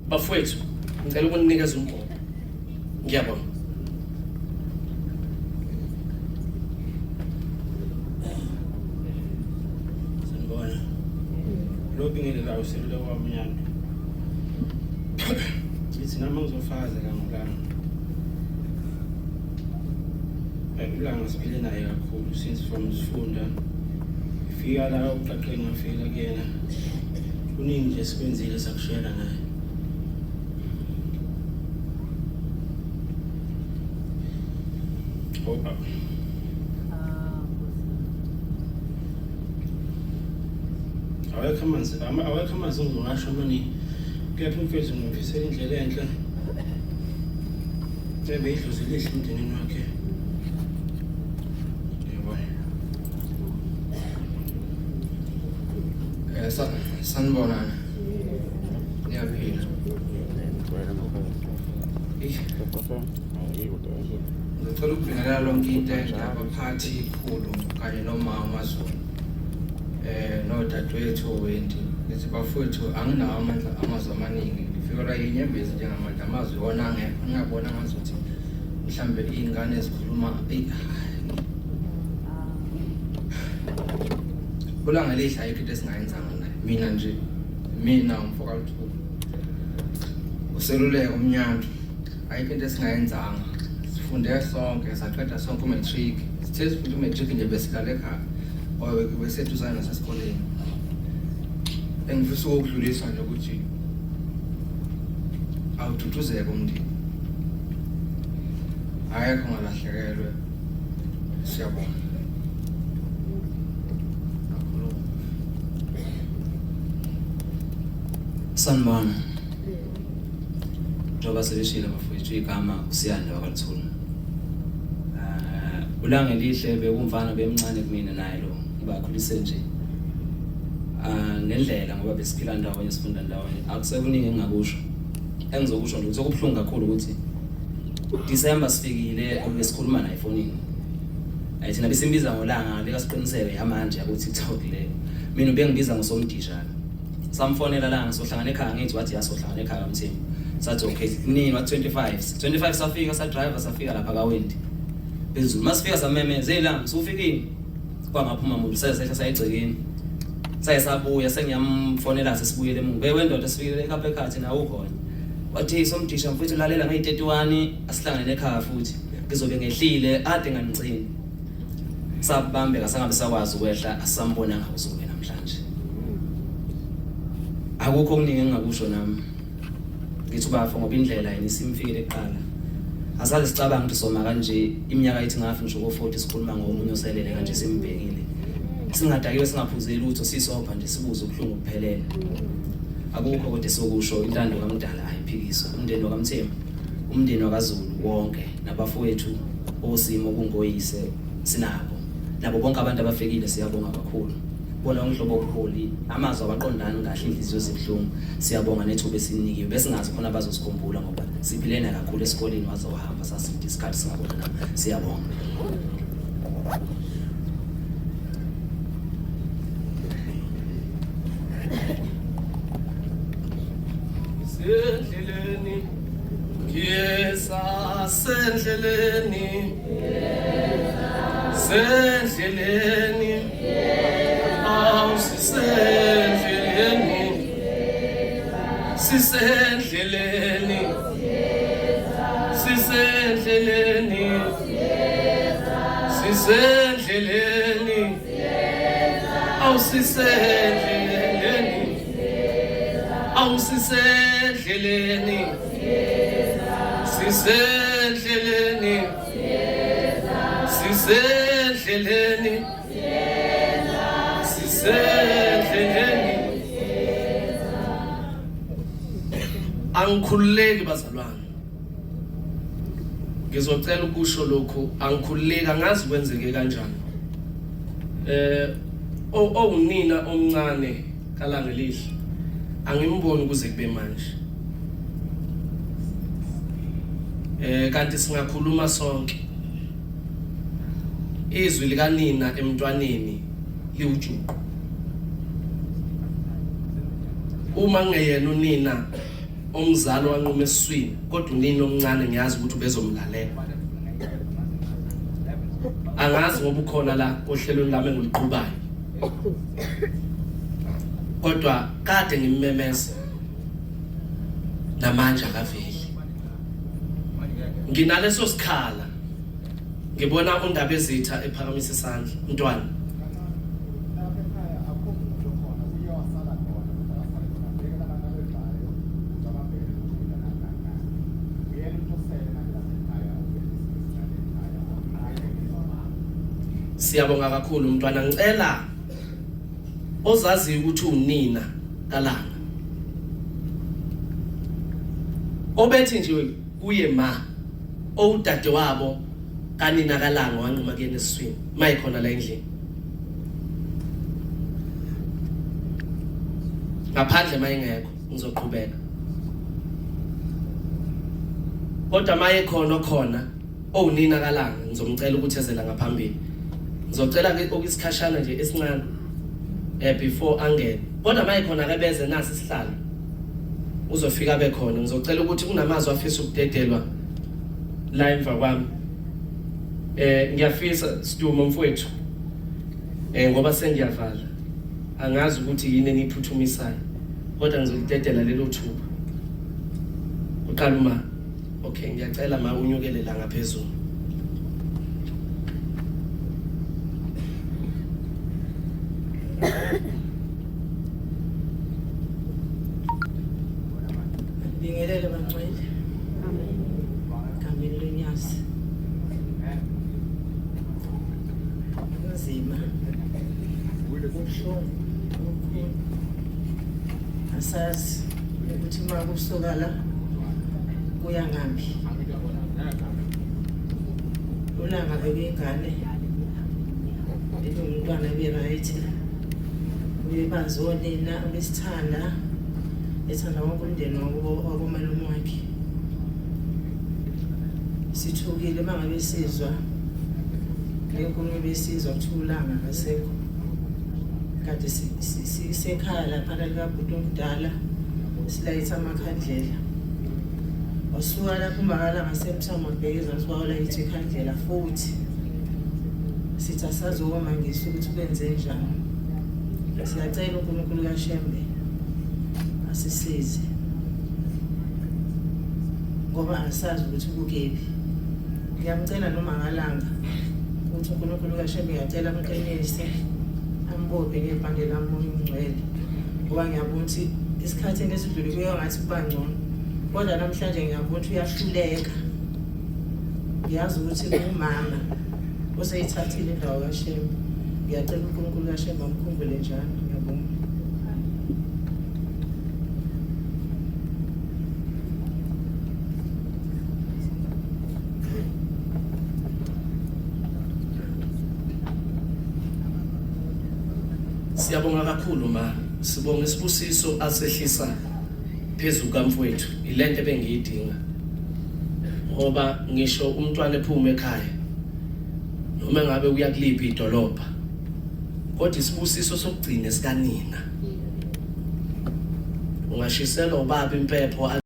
Bafowethu, ngicela ukuninikeza umbhobho. Ngiyabonga. Sanibona. Lo bingelelayo uselule kwamnyama. Ngithi nami ngizofakaza kangolanga. Ulanga siphile naye kakhulu since from sifunda. Ngifika la uqaqeni ngafika kuyena. Kuningi nje esikwenzile sakushela naye. Oh, awekho amanzi awekho amanzi engizowasho amaningi kepha umfethu ngimfisela indlela enhle ebe idlozi elihle emndenini wakhe yebo. Sanibonani. Niyaphila. Ngicela ukubingelela lonke intende abaphathi ikhulu kanye nomama Zulu. Nodadewethu Wendy. Ngithi bafowethu anginawo amandla amazwi amaningi. Ngifikelwa yinyembezi njengamanje amazwi wona ngiyabona ngazuthi mhlambe iy'ngane ezikhuluma eyi Kulanga lihle ayikho into esingayenzanga naye. Mina nje mina umfoka Luthuli. Useluleko umnyandu. Ayikho into esingayenzanga. Sifunde sonke saqeda sonke umatric. Sithe sifunda umatric nje besilale ekhaya. Or beseduzane nasesikoleni. Engifisa ukudlulisa nje ukuthi awududuzeke umndeni. Akekho ngalahlekelwe. Siyabonga. Sanibona. Njengoba sebeshilo bafowethu igama uSiyanda wakwaLuthuli. Ulanga elihle bekumfana bemncane kumina naye lo ngibakhulise nje. Ngendlela ngoba besiphila ndawonye sifunda ndawonye akusekuningi engingakusho. Engizokusho nje ukuthi okubuhlungu kakhulu ukuthi December sifikile besikhuluma naye efonini. Ayi thina besimbiza ngolanga leka siqiniseke yamanje yabo TikTok le. Mina ubengibiza ngosomdisha. Samfonela langa sohlangana ekhaya ngithi wathi yasohlangana ekhaya kaMthembu. Sathi okay nini wathi 25. 25 safika sa driver safika lapha kaWendi. Phezulu masifika samemeza hey langa usufikile. Kwangaphuma muntu sesehla sayegcekeni. Saye sabuya sengiyamfonela sesibuyele emuva. Hey wendoda sifikile ekhapha ekhathi nawe ukhona. Wathi somdisha mfethu lalela ngeyi-31 asihlangane ekhaya futhi. Ngizobe ngehlile ade nganigcini. Sabambeka sangabe sakwazi ukwehla asambonanga usuke namhlanje. Akukho okuningi engingakusho nami. Ngithi ubafo ngoba indlela yena isimfikele kuqala. Asaze sicabanga ukuthi soma kanje iminyaka ithi ngafi ngisho ko-40 sikhuluma ngomunye oselele kanje simbhekile. Singadakiwe singaphuzeli lutho sisopha nje sibuze ubuhlungu buphelele. Akukho kodwa esokusho intando kaMdala ayiphikiswa. Umndeni wakaMthembu, umndeni wakaZulu wonke nabafowethu osimo kungoyise sinabo. Nabo bonke abantu abafikile siyabonga kakhulu. Bona umhlobo wobuholi amazwi awaqondani kahle inhliziyo zibuhlungu. Siyabonga nethuba esinikiwe. Besingazi khona abazosikhumbula ngoba siphilene kakhulu esikoleni waze wahamba saside isikhathi singabonana. Siyabonga. Sendleleni ngiyeza sendleleni sendleleni awu sisendleleni sisendleleni sisendleleni sisendleleni awu sisendleleni awusisendleleni sisendleleni sisendleleni sisendleleni. Angikhululeki bazalwane, ngizocela ukusho lokhu, angikhululeki, angazi kwenzeke kanjani. Owunina omncane kaLangelihle angimboni kuze kube manje. Kanti singakhuluma sonke. Izwi likanina emntwaneni liwujuqu. Uma ngeyena unina Omzalo wanquma esiswini kodwa unini omncane ngiyazi ukuthi ubezomlalela. Angazi ngoba ukhona la ohlelweni lami engiluqhubayo. Kodwa kade ngimmemeza namanje akaveli. Nginaleso sikhala ngibona undaba ezitha ephakamisa isandla mntwana. Siyabonga kakhulu mntwana, ngicela ozaziyo ukuthi unina kaLanga obethi nje kuye ma owudade wabo kanina kaLanga wanquma kuyena esiswini mayikhona la endlini ngaphandle mayingekho ngizoqhubeka kodwa maye khona okhona owunina kaLanga ngizomcela ukuthi ezela ngaphambili ngizocela ke okisikhashana nje esincane eh before angene kodwa maye khona ke beze nasi isihlalo uzofika bekhona ngizocela ukuthi kunamazwi afisa ukudedelwa la emva kwami eh ngiyafisa sidumo mfowethu eh ngoba sengiyavala angazi ukuthi yini eniphuthumisayo kodwa ngizolidedela lelo thuba uqala uma okay ngiyacela ma unyukele la ngaphezulu Bingelele bangcwele. Amen. Gameni lenyazi. Kunzima. Kubuhlungu. Kukhulu. Asazi ukuthi uma kusuka la kuya ngaphi. Ulanga bekuyingane. Ebengumntwana ebe-right. Ubebazi onina ubesithanda ethanda wonke umndeni wakomalume wakhe. Sithukile uma ngabe sizwa le nkulumo besizwa kuthiwa uLanga akasekho. Kade sisekhaya laphana likabhuti omdala silayitha amakhandlela. Wasuka lapho umakalanga semthamo wabheka ezansi kwawolayitha ikhandlela futhi. Sithi asazokoma ngiso ukuthi kwenze njani. Siyacela uNkulunkulu kaShembe asisize ngoba asazi ukuthi kukephi. Ngiyamcela noma ngalanga ukuthi uNkulunkulu kaShembe ngiyacela amqinise ambophe ngebhande lamoya ongcwele ngoba ngiyabona ukuthi esikhathini esidlule kuye ngathi kuba ngcono kodwa namhlanje ngiyabona ukuthi uyahluleka. Ngiyazi ukuthi umama oseyithathile indawo kaShembe. Ngiyacela uNkulunkulu kaShembe amkhumbule njalo. Ngiyabonga. Siyabonga kakhulu ma. Sibonga isibusiso asehlisa phezu kamfowethu. Ilento ebengiyidinga. Ngoba ngisho umntwana ephuma ekhaya noma ngabe uya kuliphi idolobha kodwa isibusiso sokugcina esikanina. Ungashiselwa ubaba impepho.